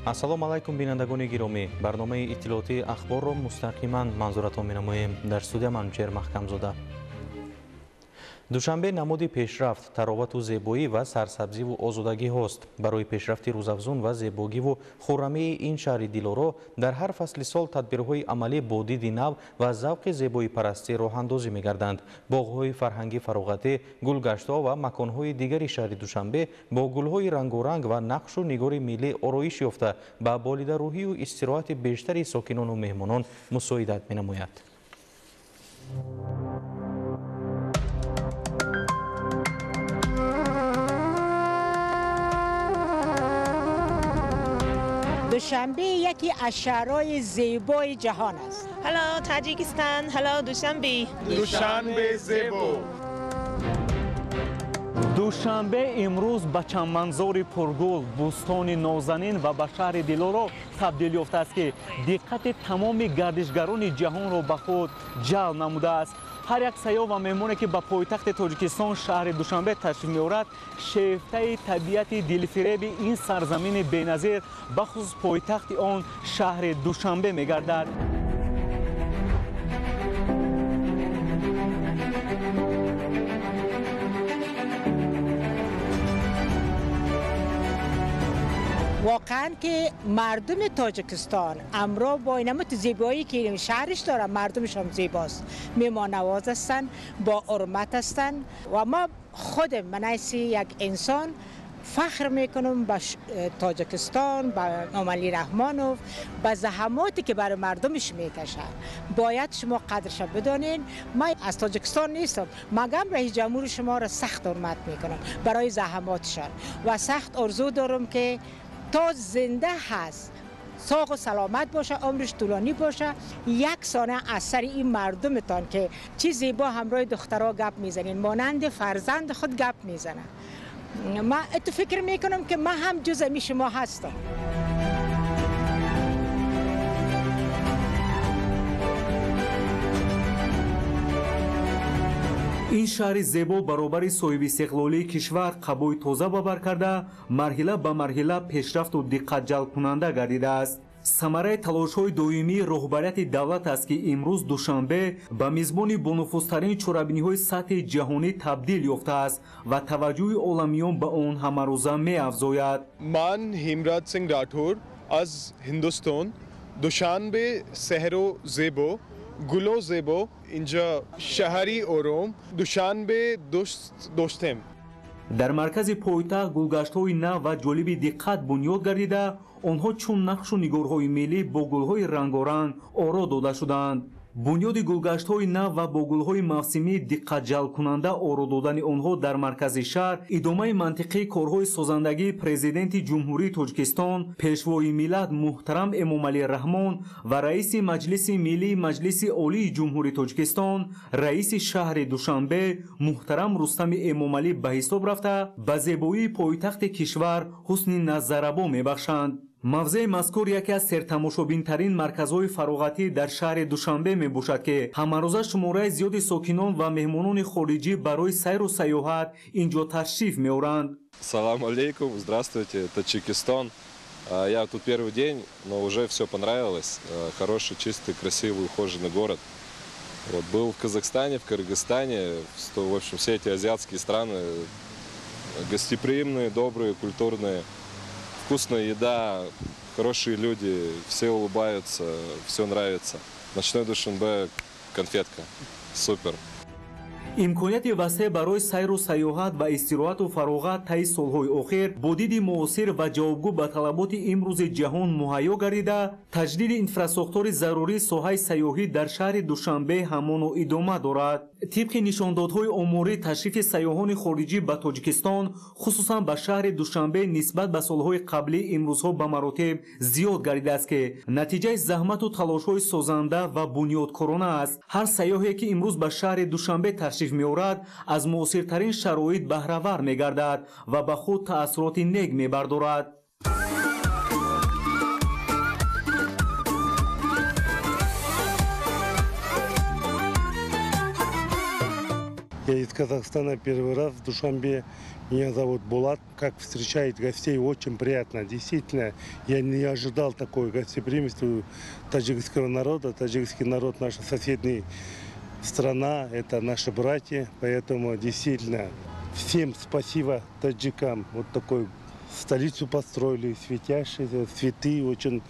Ассалому алайкум, бинандагони гиромӣ. Барномаи иттилоотии ахборро мустақиман манзуратон менамоем. Дар студия Манучеҳр Маҳкамзода. Душанбе намуди пешрафт, таровату зебоӣ ва сарсабзиву озодагиҳост. Барои пешрафти рӯзафзун ва зебогиву хуррамии ин шаҳри дилоро дар ҳар фасли сол тадбирҳои амалӣ бо диди нав ва завқи зебоипарастӣ роҳандозӣ мегарданд. Боғҳои фарҳангӣ фароғатӣ, гулгаштҳо ва маконҳои дигари шаҳри Душанбе бо гулҳои рангоранг ва нақшу нигори миллӣ ороиш ёфта, ба болидарӯҳию истироҳати бештари сокинону меҳмонон мусоидат менамояд. Душанбе яке аз шаҳрҳои зебои ҷаҳон аст. Hello Tajikistan, hello Dushanbe. Душанбе зебо. Душанбе имрӯз ба чандманзори пургул, бӯстони нозанин ва ба шаҳри дилоро табдил ёфтааст, ки диққати тамоми гардишгарони ҷаҳонро ба худ ҷалб намудааст. Ҳар як сайёҳ ва меҳмоне, ки ба пойтахти Тоҷикистон шаҳри Душанбе ташриф меорад, шефтаи табиати дилфиреби ин сарзамини беназир, бахусус пойтахти он шаҳри Душанбе мегардад. Воқеан ки мардуми Тоҷикистон амро бо инамот зебоӣ ки шаҳриш дорад, мардумаш ҳам зебост, меҳмоннавоз ҳастанд, бо ҳурмат ҳастанд ва ма худ ман ҳайси як инсон фахр мекунам ба Тоҷикистон, ба Эмомалӣ Раҳмонов, ба заҳмате ки барои мардумаш мекашад. Бояд шумо қадрша бидонед. Ман аз Тоҷикистон нестам, магам раиси ҷумҳури шуморо сахт ҳурмат мекунам барои заҳматшон ва сахт орзу дорам ки то зинда ҳаст, соғу саломат боша, умраш тӯлонӣ боша. Як сона аз сари ин мардумтон ки чӣ зебо ҳамроҳи духтаро гап мезанед, монанди фарзанди худ гап мезанад. Ман ту фикр мекунам ки ман ҳам ҷузъи шумо ҳастам. Ин шаҳри зебо баробари соҳибистиқлолии кишвар қабои тоза ба бар карда, марҳила ба марҳила пешрафту диққатҷалбкунанда гардидааст. Самараи талошҳои доимии роҳбарияти давлат аст, ки имрӯз Душанбе ба мизбони бонуфузтарин чорабиниҳои сатҳи ҷаҳонӣ табдил ёфтааст ва таваҷҷӯҳи оламиён ба он ҳамарӯза меафзояд. Ман Ҳимрат Синг Ратхур аз Ҳиндустон. Душанбе сеҳру зебо, гуло зебо, инҷа шаҳри ором, Душанбе дӯст доштем. Дар маркази пойтахт гулгаштҳои нав ва ҷолиби диққат бунёд гардида, онҳо чун нақшу нигорҳои миллӣ бо гулҳои рангоранг оро дода шудаанд. Бунёди гулгаштҳои нав ва бо гулҳои мавсимӣ диққатҷалбкунанда оро додани онҳо дар маркази шаҳр идомаи мантиқии корҳои созандагии Президенти Ҷумҳурии Тоҷикистон, Пешвои миллат муҳтарам Эмомалӣ Раҳмон ва раиси Маҷлиси Миллии Маҷлиси Олии Ҷумҳурии Тоҷикистон, раиси шаҳри Душанбе муҳтарам Рустами Эмомалӣ ба ҳисоб рафта, ба зебоии пойтахти кишвар ҳусни назаррабо мебахшанд. Мавзеи мазкур яке аз сертамошобинтарин марказҳои фароғатӣ дар шаҳри Душанбе мебошад, ки ҳамарӯза шумораи зиёди сокинон ва меҳмонони хориҷӣ барои сайру сайёҳат инҷо ташриф меоранд. Салам алейкум, здравствуйте, Таджикистан. Я тут первый день, но уже все понравилось. Хороший, чистый, красивый, ухоженный город. Вот, был в Казахстане, в Кыргызстане, в общем, все эти азиатские страны гостеприимные, добрые, культурные. Вкусная еда, хорошие люди, все улыбаются, все нравится. Ночной Душанбе – конфетка. Супер. Имконияти васеъ барои сайру сайёҳат ва истироҳату фароғат таи солҳои охир бо диди муосир ва ҷавобгӯ ба талаботи имрӯзи ҷаҳон муҳайё гардида, таҷдиди инфрасохтори зарурии соҳаи сайёҳӣ дар шаҳри Душанбе ҳамоно идома дорад. Тибқи нишондодҳои оморӣ, ташрифи сайёҳони хориҷӣ ба Тоҷикистон, хусусан ба шаҳри Душанбе, нисбат ба солҳои қаблӣ имрӯзҳо ба маротиб зиёд гардидааст, ки натиҷаи заҳмату талошҳои созанда ва бунёдкорона аст. Ҳар сайёҳе, ки имрӯз ба шаҳри Душанбе ташриф меорад, аз муосиртарин шароит баҳравар мегардад ва ба худ таассуроти нек мебардорад. Я из Казахстана первый раз в Душанбе. Меня зовут Булат. Как встречает гостей, очень приятно. Действительно, я не ожидал такой гостеприимства таджикского народа. Таджикский народ наша соседняя страна, это наши братья. Поэтому действительно всем спасибо таджикам. Вот такую столицу построили, светящиеся, цветы очень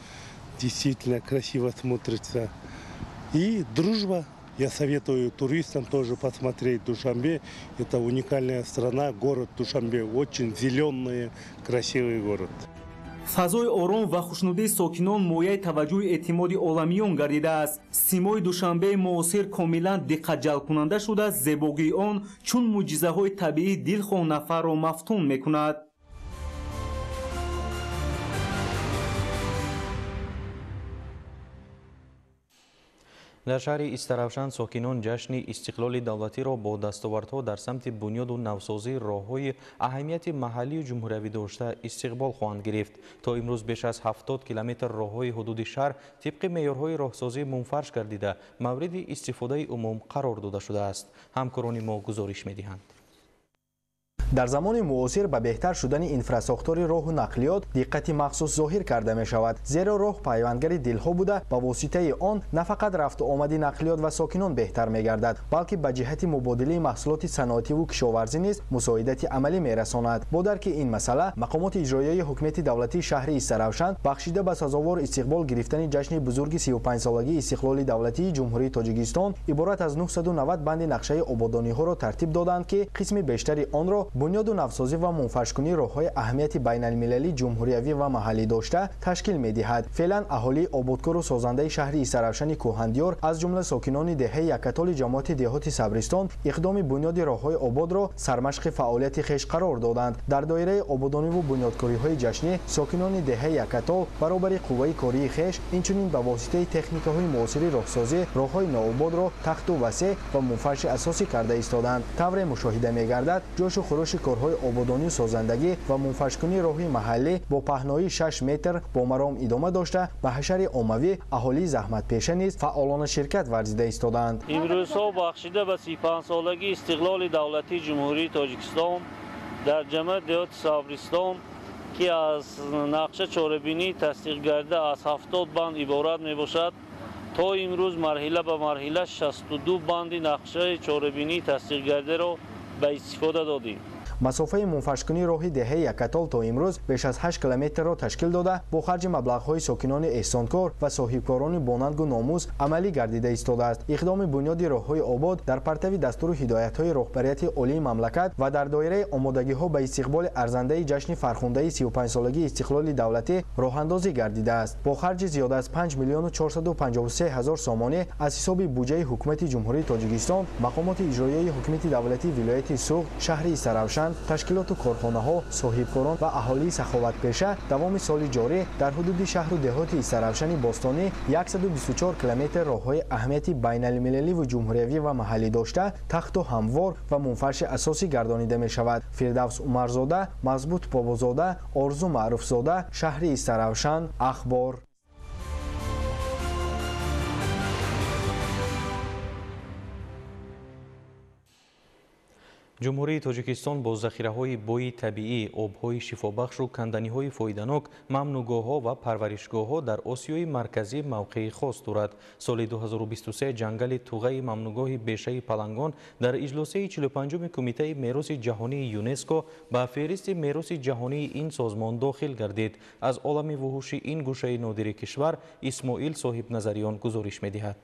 действительно красиво смотрятся. И дружба. Я советую туристам тоже посмотреть Душанбе. Это уникальная страна, город Душанбе. Очень зеленый, красивый город. Фазои ором ва хушнудии сокинон мояи таваҷҷӯҳи эътимоди оламиён гардидааст. Симои Душанбеи муосир комилан диққатҷалбкунанда шуда, зебогии он чун мӯъҷизаҳои табиӣ дилхоҳ нафарро мафтун мекунад. Дар шаҳри Истаравшан сокинон ҷашни истиқлоли давлатиро бо дастовардҳо дар самти бунёду навсозии роҳҳои аҳамияти маҳаллию ҷумҳуриявӣ дошта истиқбол хоҳанд гирифт. То имрӯз беш аз 70 километр роҳҳои ҳудуди шаҳр тибқи меъёрҳои роҳсозӣ мунфарш гардида, мавриди истифодаи умум қарор дода шудааст. Ҳамкорони мо гузориш медиҳанд. Дар замони муосир ба беҳтар шудани инфрасохтори роҳу нақлиёт диққати махсус зоҳир карда мешавад, зеро роҳ пайвандгари дилҳо буда, ба воситаи он на фақат рафту омади нақлиёт ва сокинон беҳтар мегардад, балки ба ҷиҳати мубодилаи маҳсулоти саноативу кишоварзӣ низ мусоидати амалӣ мерасонад. Бо дарки ин масъала мақомоти иҷроияи ҳукумати давлатии шаҳри Истаравшан бахшида ба сазовор истиқбол гирифтани ҷашни бузурги 35-солагии истиқлоли давлатии Ҷумҳурии Тоҷикистон иборат аз 990 банди нақшаи ободониҳоро тартиб доданд, ки қисми бештари онро бунёду навсозӣ ва мунфаршкунии роҳҳои аҳамияти байналмилалӣ, ҷумҳуриявӣ ва маҳаллӣ дошта ташкил медиҳад. Феълан аҳолии ободкору созандаи шаҳри Истаравшани кӯҳандиёр, аз ҷумла сокинони деҳаи Якатоли ҷамоати деҳоти Сабристон, иқдоми бунёди роҳҳои ободро сармашқи фаъолияти хеш қарор доданд. Дар доираи ободониву бунёдкориҳои ҷашнӣ сокинони деҳаи Якатол баробари қувваи кории хеш инчунин ба воситаи техникаҳои муосири роҳсозӣ роҳҳои ноободро тахту васеъ ва мунфарши асосӣ карда истоданд. Тавре мушоҳида мегардад, ҷошу хурӯши корҳои ободонию созандагӣ ва мунфаршкунии роҳи маҳаллӣ бо паҳноии 6 метр бо маром идома дошта, ба ҳашари оммавӣ аҳолии заҳматпеша низ фаъолона ширкат варзида истодаанд. Имрӯзҳо бахшида ба 35-солагии истиқлоли давлатии Ҷумҳурии Тоҷикистон дар ҷамоати деҳоти Сабристон, ки аз нақша чорабинӣ тасдиқ гардида аз 70 банд иборат мебошад, то имрӯз марҳила ба марҳила 62 банди нақшаи чорабинӣ тасдиқ гардидаро ба истифода додем. Масофаи мунфаршкунии роҳи деҳаи Якатол то имрӯз беш аз 8 километрро ташкил дода, бо харҷи маблағҳои сокинони эҳсонкор ва соҳибкорони бонангу номус амалӣ гардида истодааст. Иқдоми бунёди роҳҳои обод дар партави дастуру ҳидоятҳои роҳбарияти олии мамлакат ва дар доираи омодагиҳо ба истиқболи арзандаи ҷашни фархундаи 35-солагии истиқлоли давлатӣ роҳандозӣ гардидааст. Бо харҷи зиёда аз 5 453 000 сомонӣ аз ҳисоби буҷаи ҳукумати Ҷумҳурии Тоҷикистон, мақомоти иҷроияи ҳукумати давлатии вилояти Суғд, шаҳри Истаравшан, ташкилоту корхонаҳо, соҳибкорон ва аҳолии саховатпеша давоми соли ҷорӣ дар ҳудуди шаҳру деҳоти Истаравшани бостонӣ 124 километр роҳҳои аҳамияти байналмилаливу ҷумҳуриявӣ ва маҳаллӣ дошта, тахту ҳамвор ва мунфарши асосӣ гардонида мешавад. Фирдавс Умарзода, Мазбут Бобозода, Орзу Маъруфзода, шаҳри Истаравшан, Ахбор. Ҷумҳурии Тоҷикистон бо захираҳои бои табиӣ, обҳои шифобахшу канданиҳои фоиданок, мамнӯъгоҳҳо ва парваришгоҳҳо дар Осиёи Марказӣ мавқеи хос дорад. Соли 2023 ҷангали туғаи мамнӯъгоҳи бешаи Палангон дар иҷлосияи 45-уми Кумитаи мероси ҷаҳонии ЮНЕСКО ба феҳристи мероси ҷаҳонии ин созмон дохил гардид. Аз олами вуҳуши ин гӯшаи нодири кишвар Исмоил Соҳибназариён гузориш медиҳад.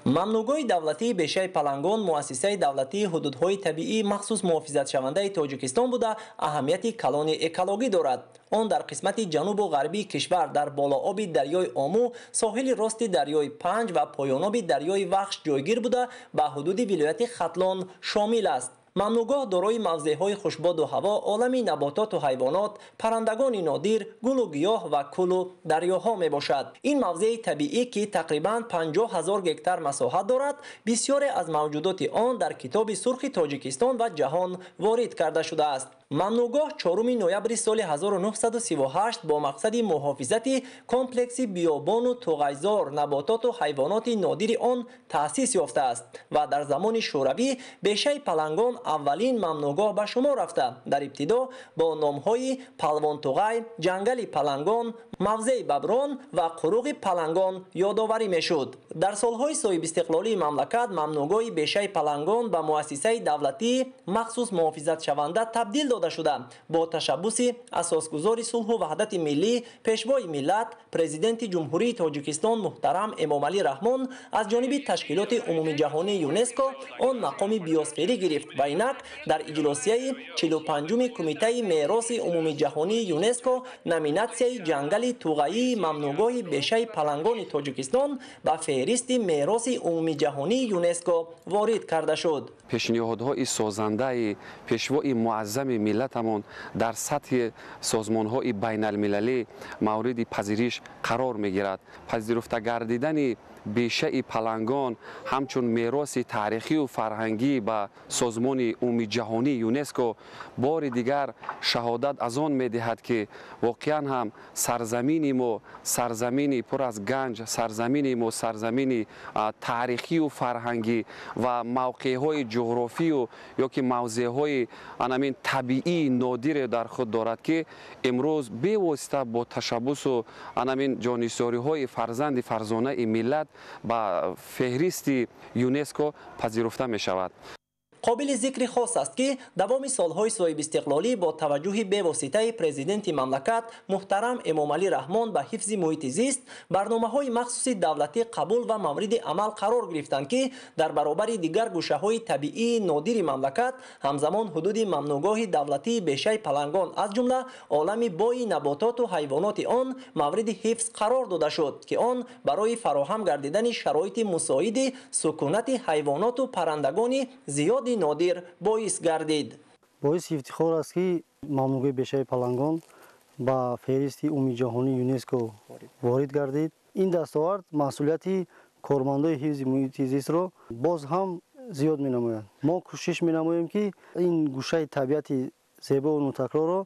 Мамнӯъгоҳи давлатии бешаи Палангон муассисаи давлатии ҳудудҳои табиӣ махсус муҳофизатшавандаи Тоҷикистон буда, аҳамияти калони экологӣ дорад. Он дар қисмати ҷанубу ғарбии кишвар дар болооби дарёи Ому, соҳили рости дарёи Панҷ ва поёноби дарёи Вахш ҷойгир буда, ба ҳудуди вилояти Хатлон шомил аст. Мамнуъгоҳ дорои мавзеъҳои хушбоду ҳаво, олами набототу ҳайвонот, паррандагони нодир, гулу гиёҳ ва кӯлу дарёҳо мебошад. Ин мавзеи табиӣ, ки тақрибан 50 000 гектар масоҳат дорад, бисёре аз мавҷудоти он дар Китоби сурхи Тоҷикистон ва ҷаҳон ворид карда шудааст. Мамнуъгоҳ 4 ноябри соли 1938 бо мақсади муҳофизати комплекси биёбону туғайзор, набототу ҳайвоноти нодири он таъсис ёфтааст ва дар замони Шӯравӣ бешаи Палангон аввалин мамнуъгоҳ ба шумор рафта, дар ибтидо бо номҳои Палвонтуғай, ҷангали Палангон, мавзеи Баброн ва қуруғи Палангон ёдоварӣ мешуд. Дар солҳои соҳибистиқлолии мамлакат мамнуъгоҳи бешаи Палангон ба муассисаи давлатии махсус муҳофизатшаванда табдил дода шуда, бо ташаббуси асосгузори сулҳу ваҳдати миллӣ, пешвои миллат, Президенти Ҷумҳурии Тоҷикистон муҳтарам Эмомалӣ Раҳмон аз ҷониби ташкилоти умумиҷаҳонии ЮНЕСКО он мақоми биосферӣ гирифт ва инак дар иҷлосияи 45-уми Кумитаи мероси умумиҷаҳонии ЮНЕСКО номинатсияи ҷангали туғаии мамнуъгоҳи бешаи Палангони Тоҷикистон ба феҳристи мероси умумиҷаҳонии ЮНЕСКО ворид карда шуд. Пешниҳодҳои созандаи пешвои муаззами миллатамон дар сатҳи созмонҳои байналмилалӣ мавриди пазириш қарор мегирад. Пазируфта гардидани бешаи Палангон ҳамчун мероси таърихию фарҳангӣ ба созмони умумиҷаҳонии ЮНЕСКО бори дигар шаҳодат аз он медиҳад, ки воқеан ҳам сарзамини мо сарзамини пур аз ганҷ, сарзамини мо сарзамини таърихию фарҳангӣ ва мавқеъҳои ҷуғрофию ё ки мавзеъҳои анамин табиии нодире дар худ дорад, ки имрӯз бевосита бо ташаббусу анамин ҷонисориҳои фарзанди фарзонаи миллат ба феҳристи ЮНЕСКО пазируфта мешавад. Қобили зикри хос аст, ки давоми солҳои соҳибистиқлолӣ бо таваҷҷӯҳи бевоситаи президенти мамлакат муҳтарам Эмомалӣ Раҳмон ба ҳифзи муҳити зист барномаҳои махсуси давлатӣ қабул ва мавриди амал қарор гирифтанд, ки дар баробари дигар гӯшаҳои табиии нодири мамлакат ҳамзамон ҳудуди мамнуъгоҳи давлатии бешаи Палангон аз ҷумла олами бои набототу ҳайвоноти он мавриди ҳифз қарор дода шуд, ки он барои фароҳам гардидани шароити мусоиди сукунати ҳайвоноту паррандагони зиёди нодир боис гардид. Боиси ифтихор аст, ки мамнуъгоҳи бешаи Палангон ба феҳристи умумиҷаҳонии ЮНЕСКО ворид гардид. Ин дастовард масъулияти кормандои ҳифзи муҳити зистро боз ҳам зиёд менамояд. Мо кӯшиш менамоем, ки ин гӯшаи табиати зебову нотакрорро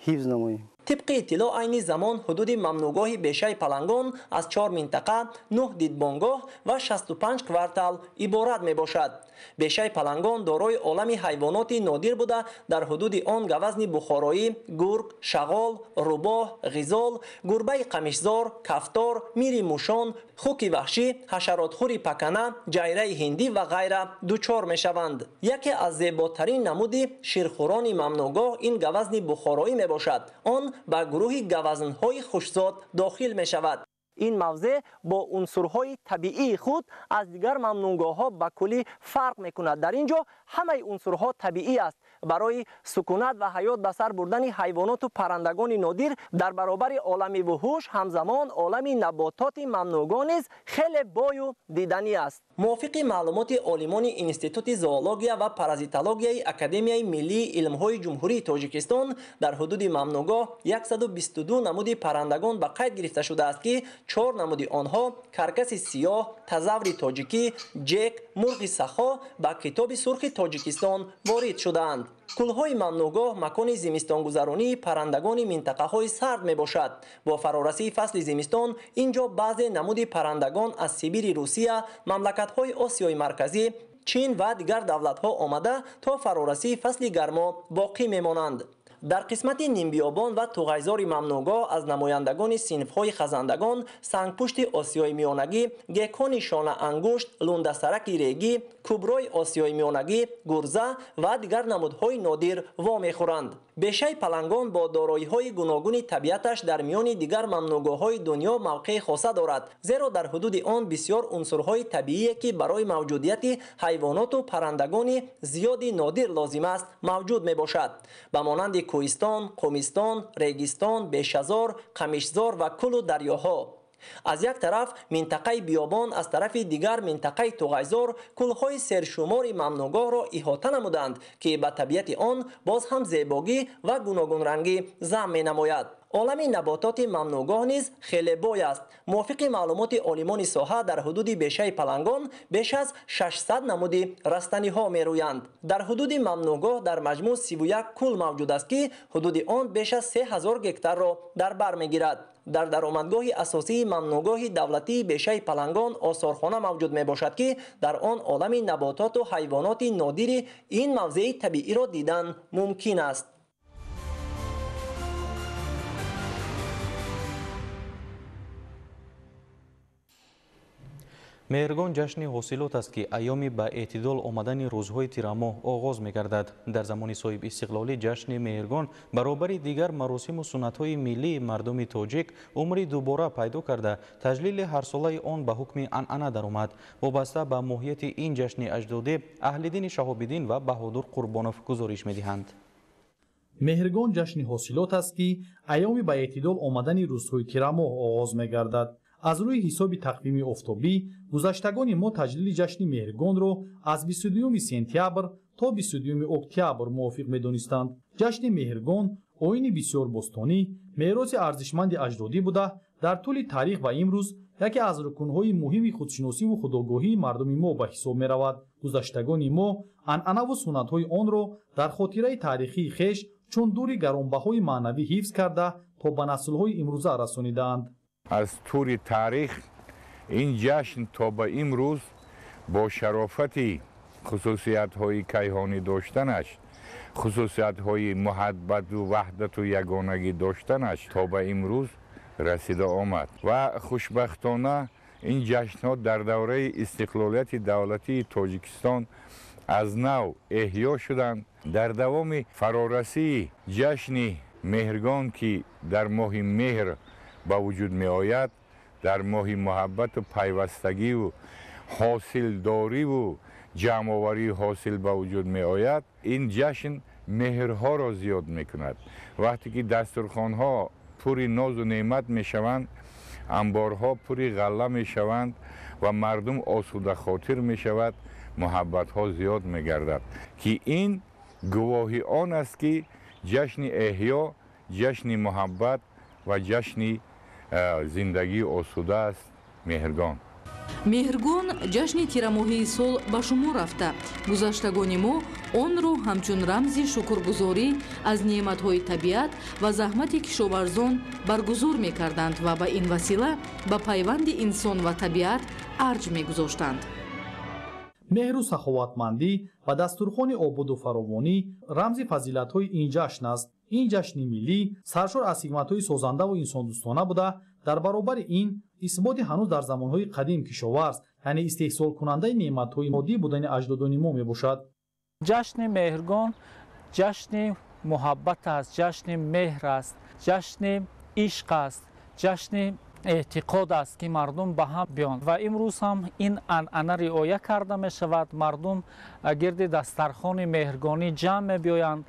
ҳифз намоем. Тибқи иттилоъ, айни замон ҳудуди мамнуъгоҳи бешаи Палангон аз 4 минтақа, 9 дидбонгоҳ ва 65 квартал иборат мебошад. Бешаи Палангон дорои олами ҳайвоноти нодир буда, дар ҳудуди он гавазни бухороӣ, гург, шағол, рӯбоҳ, ғизол, гурбаи қамишзор, кафтор, мири мушон, хуки ваҳшӣ, ҳашаротхӯри пакана, ҷайраи ҳиндӣ ва ғайра дучор мешаванд. Яке аз зеботарин намуди ширхӯрони мамнуъгоҳ ин гавазни бухороӣ мебошад. Он ба гурӯҳи гавазнҳои хушзод дохил мешавад. Ин мавзеъ бо унсурҳои табиии худ аз дигар мамнуъгоҳҳо ба куллӣ фарқ мекунад. Дар ин ҷо ҳамаи унсурҳо табиӣ аст. Барои сукунат ва ҳаёт ба сар бурдани ҳайвоноту паррандагони нодир дар баробари олами вуҳуш ҳамзамон олами набототи мамнуъгоҳ низ хеле бою диданӣ аст. Мувофиқи маълумоти олимони Институти зоология ва паразитологияи Академияи миллии илмҳои Ҷумҳурии Тоҷикистон дар ҳудуди мамнуъгоҳ 122 намуди паррандагон ба қайд гирифта шудааст, ки 4 намуди онҳо каркаси сиёҳ, тазаври тоҷикӣ, ҷек, мурғи сахо ба Китоби сурхи Тоҷикистон ворид шудаанд. Кӯлҳои мамнуъгоҳ макони зимистонгузаронии паррандагони минтақаҳои сард мебошад. Бо фарорасии фасли зимистон ин ҷо баъзе намуди паррандагон аз Сибири Русия, мамлакатҳои Осиёи Марказӣ, Чин ва дигар давлатҳо омада то фарорасии фасли гармо боқӣ мемонанд. Дар қисмати нимбиёбон ва туғайзори мамнуъгоҳ аз намояндагони синфҳои хазандагон сангпушти Осиёи Миёнагӣ, гекони шонаангушт, лундасараки регӣ, куброи Осиёи Миёнагӣ, гурза ва дигар намудҳои нодир вомехӯранд. Бешаи Палангон бо дороиҳои гуногуни табиаташ дар миёни дигар мамнуъгоҳҳои дунё мавқеи хоса дорад, зеро дар ҳудуди он бисёр унсурҳои табиие, ки барои мавҷудияти ҳайвоноту паррандагони зиёди нодир лозим аст, мавҷуд мебошад, ба монанди кӯҳистон, қумистон, регистон, бешазор, қамишзор ва кӯлу дарёҳо. Аз як тараф минтақаи биёбон, аз тарафи дигар минтақаи туғайзор кӯлҳои сершумори мамнӯъгоҳро иҳота намуданд, ки ба табиати он боз ҳам зебогӣ ва гуногунрангӣ зам менамояд. Олами набототи мамнӯъгоҳ низ хеле бой аст. Мувофиқи маълумоти олимони соҳа, дар ҳудуди бешаи Палангон беш аз 600 намуди растаниҳо мерӯянд. Дар ҳудуди мамнӯъгоҳ дар маҷмӯъ 31 кӯл мавҷуд аст, ки ҳудуди он беш аз 3000 гектарро дар бар мегирад. Дар даромадгоҳи асосии мамнӯъгоҳи давлатии бешаи Палангон осорхона мавҷуд мебошад, ки дар он олами набототу ҳайвоноти нодири ин мавзеи табииро дидан мумкин аст. Меҳргон ҷашни ҳосилот аст, ки айёми ба эътидол омадани рӯзҳои тирамоҳ оғоз мегардад. Дар замони соҳибистиқлолӣ ҷашни Меҳргон баробари дигар маросиму суннатҳои миллии мардуми тоҷик умри дубора пайдо карда, таҷлили ҳарсолаи он ба ҳукми анъана даромад. Вобаста ба моҳияти ин ҷашни аҷдодӣ Аҳлиддини Шаҳобиддин ва Баҳодур Қурбонов гузориш медиҳанд. Меҳргон ҷашни ҳосилот аст, ки айёми ба эътидол омадани рӯзҳои тирамоҳ оғоз мегардад. Аз рӯи ҳисоби тақвими офтобӣ гузаштагони мо таҷлили ҷашни Меҳргонро аз 22 сентябр то 22 октябр мувофиқ медонистанд. Ҷашни Меҳргон оини бисёр бостонӣ, мероси арзишманди аҷдодӣ буда, дар тӯли таърих ва имрӯз яке аз рукунҳои муҳими худшиносиву худогоҳии мардуми мо ба ҳисоб меравад. Гузаштагони мо анъанаву суннатҳои онро дар хотираи таърихии хеш чун дури гаронбаҳои маънавӣ ҳифз карда то ба наслҳои имрӯза расонидаанд. Аз тӯри таърих ин ҷашн то ба имрӯз бо шарофати хусусиятҳои кайҳонӣ доштанаш, хусусиятҳои муҳаббату ваҳдату ягонагӣ доштанаш то ба имрӯз расида омад. Ва хушбахтона ин ҷашнҳо дар давраи истиқлолияти давлатии Тоҷикистон аз нав эҳё шуданд. Дар давоми фарорасии ҷашни Меҳргон, ки дар моҳи меҳр ба вуҷуд меояд, дар моҳи муҳаббату пайвастагиву ҳосилдориву ҷамъоварии ҳосил ба вуҷуд меояд, ин ҷашн меҳрҳоро зиёд мекунад. Вақте ки дастурхонҳо пури нозу неъмат мешаванд, анборҳо пури ғалла мешаванд ва мардум осудахотир мешавад, муҳаббатҳо зиёд мегардад, ки ин гувоҳи он аст, ки ҷашни эҳё, ҷашни муҳаббат ва ҷашни зиндагии осуда аст Меҳргон. Меҳргон ҷашни тирамоҳии сол ба шумор рафта, гузаштагони мо онро ҳамчун рамзи шукргузорӣ аз неъматҳои табиат ва заҳмати кишоварзон баргузор мекарданд ва ба ин васила ба пайванди инсон ва табиат арҷ мегузоштанд. Меҳру саховатмандӣ ва дастурхони ободу фаровонӣ рамзи фазилатҳои ин ҷашн аст. Ин ҷашни миллӣ саршор аз ҳикматҳои созандаву инсондӯстона буда, дар баробари ин исботи ҳанӯз дар замонҳои қадим кишоварз, яъне истеҳсолкунандаи неъматҳои моддӣ будани аҷдодони мо мебошад. Ҷашни Меҳргон ҷашни муҳаббат аст, ҷашни меҳр аст, ҷашни ишқ аст, ҷашни эътиқод аст, ки мардум ба ҳам биёнд ва имрӯз ҳам ин анъана риоя карда мешавад. Мардум гирди дастархони меҳргонӣ ҷамъ мебиёянд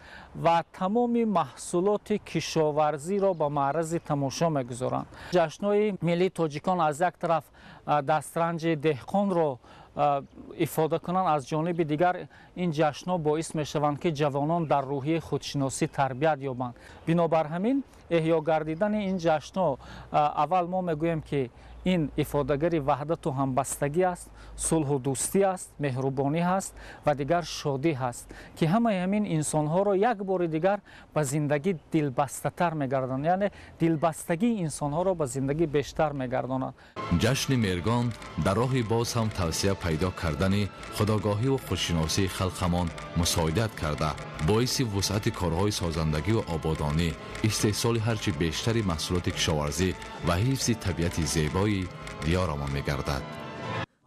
ва тамоми маҳсулоти кишоварзиро ба маърази тамошо мегузоранд. Ҷашнҳои миллии тоҷикон аз як тараф дастранҷи деҳқонро ифода кунанд, аз ҷониби дигар ин ҷашнҳо боис мешаванд, ки ҷавонон дар рӯҳияи худшиносӣ тарбият ёбанд. Бинобар ҳамин эҳё гардидани ин ҷашнҳо аввал мо мегӯем, ки ин ифодагари ваҳдату ҳамбастагӣ аст, сулҳу дӯстӣ аст, меҳрубонӣ ҳаст ва дигар шодӣ ҳаст, ки ҳамаи ҳамин инсонҳоро як бори дигар ба зиндагӣ дилбастатар мегардонад, яъне дилбастагии инсонҳоро ба зиндагӣ бештар мегардонад. Ҷашни Меҳргон дар роҳи боз ҳам тавсия пайдо кардани худогоҳиву худшиносии халқамон мусоидат карда, боиси вусъати корҳои созандагиву ободонӣ, истеҳсоли ҳарчи бештари маҳсулоти кишоварзӣ ва ҳифзи табиати зебои диёрамон мегардад.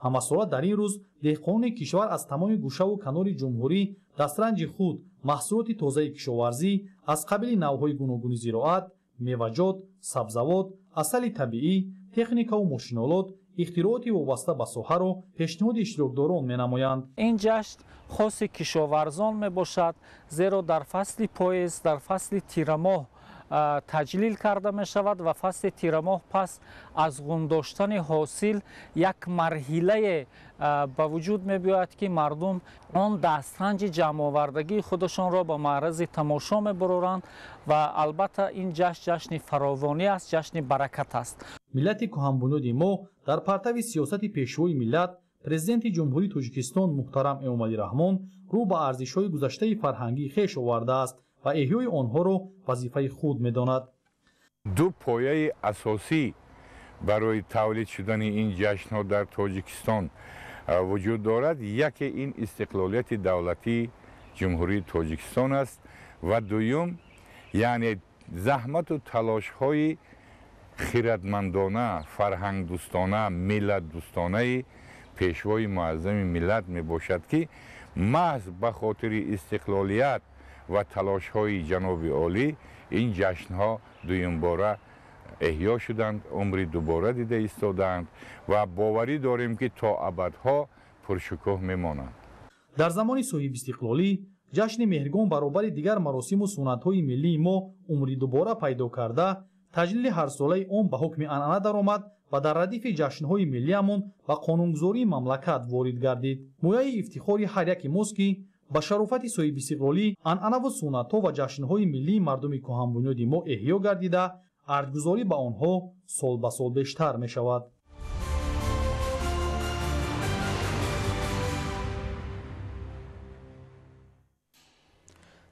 Ҳамасола дар ин рӯз деҳқонони кишвар аз тамоми гӯшаву канори ҷумҳурӣ дастранҷи худ, маҳсулоти тозаи кишоварзӣ аз қабили навъҳои гуногуни зироат, меваҷот, сабзавот, асали табиӣ, техникаву мошинолот, ихтирооти вобаста ба соҳаро пешниҳоди иштирокдорон менамоянд. Ин ҷашн хоси кишоварзон мебошад, зеро дар фасли поиз, дар фасли тирамоҳ таҷлил карда мешавад ва фасли тирамоҳ пас аз ғундоштани ҳосил як марҳилае ба вуҷуд мебиёяд, ки мардум он дастранҷи ҷамъовардагии худашонро ба маърази тамошо мебароранд ва албатта ин ҷашн ҷашни фаровонӣ аст, ҷашни баракат аст. Миллати кӯҳанбунёди мо дар партави сиёсати пешвои миллат, президенти Ҷумҳурии Тоҷикистон муҳтарам Эмомалӣ Раҳмон рӯ ба арзишҳои гузаштаи фарҳангии хеш овардааст ва эҳёи онҳоро вазифаи худ медонад. Ду пояи асосӣ барои тавлид шудани ин ҷашнҳо дар Тоҷикистон вуҷуд дорад. Яке ин истиқлолияти давлатии Ҷумҳурии Тоҷикистон аст ва дуюм, яъне заҳмату талошҳои хиратмандона, фарҳангдӯстона, миллатдӯстонаи пешвои муаззами миллат мебошад, ки маҳз ба хотири истиқлолият ва талошҳои ҷаноби олӣ ин ҷашнҳо дуюмбора эҳё шуданд, умри дубора дида истодаанд ва боварӣ дорем, ки то абадҳо пуршукӯҳ мемонанд. Дар замони соҳибистиқлолӣ ҷашни Меҳргон баробари дигар маросиму суннатҳои миллии мо умри дубора пайдо карда, таҷлили ҳарсолаи он ба ҳукми анъана даромад ва дар радифи ҷашнҳои миллиамон ба қонунгузории мамлакат ворид гардид. Мояи ифтихори ҳар яке мост, ки ба шарофати соҳибистиқлолӣ анъанаву суннатҳо ва ҷашнҳои миллии мардуми кӯҳанбунёди мо эҳё гардида, арҷгузорӣ ба онҳо сол ба сол бештар мешавад.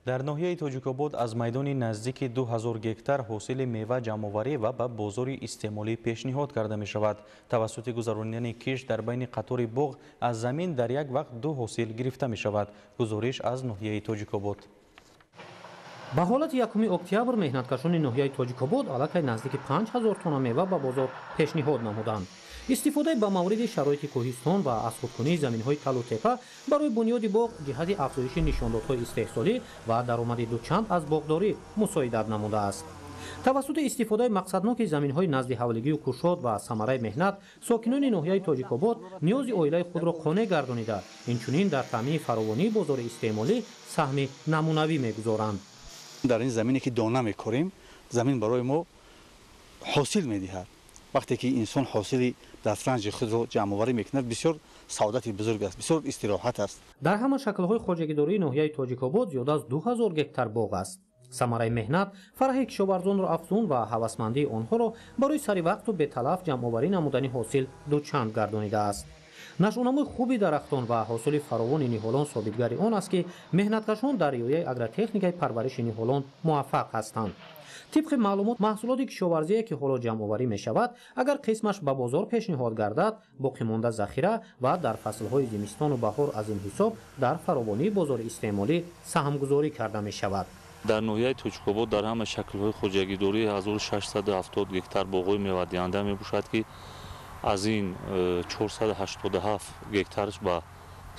Дар ноҳияи Тоҷикобод аз майдони наздики 2000 гектар ҳосили мева ҷамъоварӣ ва ба бозори истеъмолӣ пешниҳод карда мешавад. Тавассути гузаронидани кишт дар байни қатори боғ аз замин дар як вақт ду ҳосил гирифта мешавад. Гузориш аз ноҳияи Тоҷикобод. Ба ҳолати 1 октябр меҳнаткашони ноҳияи Тоҷикобод аллакай наздики 5000 тонна мева ба бозор пешниҳод намуданд. Истифодаи ба мавриди шароити кӯҳистон ва аз худкунии заминҳои талутепа барои бунёди боғ ҷиҳати афзоиши нишондодҳои истеҳсолӣ ва даромади дучанд аз боғдорӣ мусоидат намудааст. Тавассути истифодаи мақсадноки заминҳои назди ҳавлигию кушод ва самараи меҳнат, сокинони ноҳияи Тоҷикобод ниёзи оилаи худро қонеъ гардонида, инчунин дар таъмини фаровонии бозори истеъмолӣ саҳми намунавӣ мегузоранд. Дар ин замине ки дона мекорем, замин барои мо ҳосил медиҳад. Вақте ки инсон ҳосили дастранҷи худро ҷамъоварӣ мекунад, бисёр саодати бузург аст, бисёр истироҳат аст. Дар ҳама шаклҳои хоҷагидории ноҳияи Тоҷикобод зиёда аз 2000 гектар боғ аст. Самараи меҳнат фараҳи кишоварзонро афзун ва ҳавасмандии онҳоро барои саривақту беталаф ҷамъоварӣ намудани ҳосил дучанд гардонидааст. Нашъунамои хуби дарахтон ва ҳосили фаровони ниҳолон собитгари он аст, ки меҳнаткашон дар риояи агротехникаи парвариши ниҳолон муваффақ ҳастанд. Тибқи маълумот, маҳсулоти кишоварзие ки ҳоло ҷамъоварӣ мешавад, агар қисмаш ба бозор пешниҳод гардад, боқимонда захира ва дар фаслҳои зимистону баҳор аз ин ҳисоб дар фаровонии бозори истеъмолӣ саҳмгузорӣ карда мешавад. Дар ноҳияи Тоҷикобод дар ҳама шаклҳои хоҷагидорӣ 1670 гектар боғҳои мевадиҳанда мебошад, ки аз ин 487 гектарш ба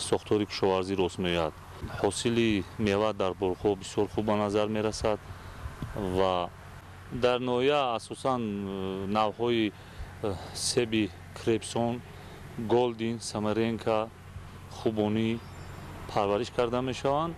сохтори кишоварзӣ рост меояд. Ҳосили мева дар боғҳо бисёр хуб ба назар мерасад ва дар ноҳия асосан навъҳои себи крепсон, голдин, самаренка, хубонӣ парвариш карда мешаванд.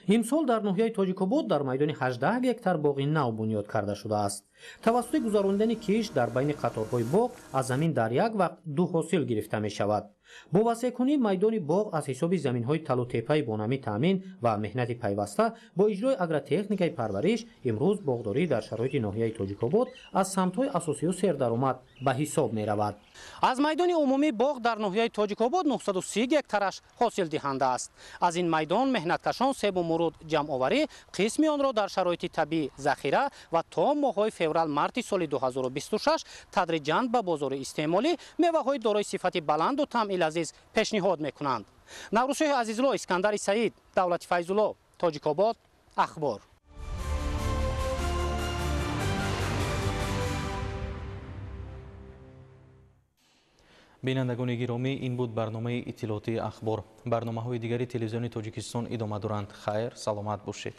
Имсол дар ноҳияи Тоҷикобод дар майдони 18 гектар боғи нав бунёд карда шудааст. Тавассути гузаронидани кишт дар байни қаторҳои боғ аз замин дар як вақт ду ҳосил гирифта мешавад. Бо васеъкунии майдони боғ аз ҳисоби заминҳои талутепаи бонамӣ таъмин ва меҳнати пайваста бо иҷрои агротехникаи парвариш, имрӯз боғдорӣ дар шароити ноҳияи Тоҷикобод аз самтҳои асосию сердаромад ба ҳисоб меравад. Аз майдони умумии боғ дар ноҳияи Тоҷикобод 930 гектараш ҳосилдиҳанда аст. Аз ин майдон меҳнаткашон себу муруд ҷамъоварӣ, қисми онро дар шароити табиӣ захира ва то моҳҳои феврал-марти соли 2026 тадриҷан ба бозори истеъмолӣ меваҳои дорои сифати баланду таъми лазиз пешниҳод мекунанд. Наврӯзшоҳи Азизулло, Искандари Саид, Давлати Файзулло, Тоҷикобод, Ахбор. Бинандагони гиромӣ, ин буд барномаи иттилоотии Ахбор. Барномаҳои дигари телевизиони Тоҷикистон идома доранд. Хайр, саломат бошед.